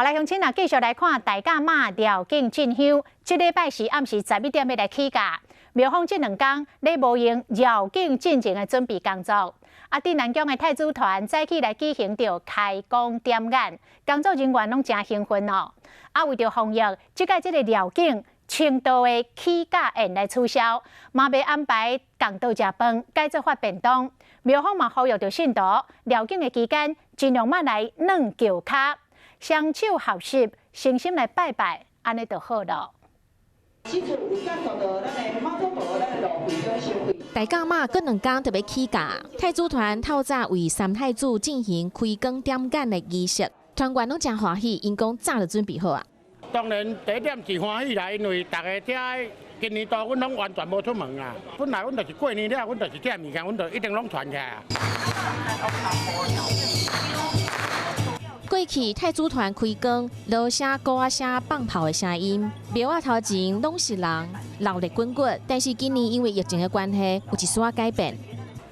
好來，鄉親啊，繼續來看大甲媽廖境進香，這禮拜四暗時11點欲來起駕。廟方這兩工咧無閒繞境進前的準備工作。啊，鎮瀾宮的太子團早起來舉行著開光點眼，工作人員攏誠興奮哦。啊，為著防疫，這擺這个繞境清道的起駕宴來取消，嘛袂安排仝桌食飯，改做發便當。廟方嘛呼籲著信徒繞境的期間，盡量莫來軟轎跤，雙手合十，誠心來拜拜，按呢就好囉。這大甲媽閣兩工就欲起駕，太子團透早為三太子進行開光點眼的儀式，團員攏誠歡喜，𪜶講早就準備好啊。當然第一點是歡喜啦，因為逐家聽今年度阮攏完全無出門啊。本來阮就是過年了，阮就是這物件，阮就一定攏傳起來啊。過去太子團開光，鑼聲、鼓仔聲、放炮的聲音，廟仔頭前攏是人，熱鬧滾滾。但是今年因為疫情的關係，有一絲仔改變。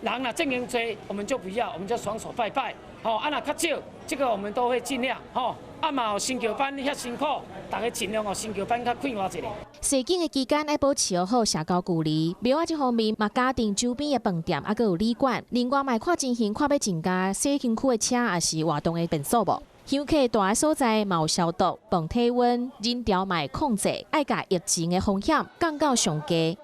人若陣營濟，我們就不要，我們就雙手拜拜。吼，啊若較少，這個我們都會盡量。吼，啊嘛有新橋班遐辛苦，逐家盡量予新橋班較快活一下。踅境的期間愛保持好社交距離，廟仔這方面嘛加定周邊的飯店，猶閣有旅館。另外嘛會看情形，看欲增加洗身軀的車，抑是活動的便所無。香客蹛的所在嘛有消毒、磅體溫、人潮嘛會控制，愛共疫情的風險降到上低。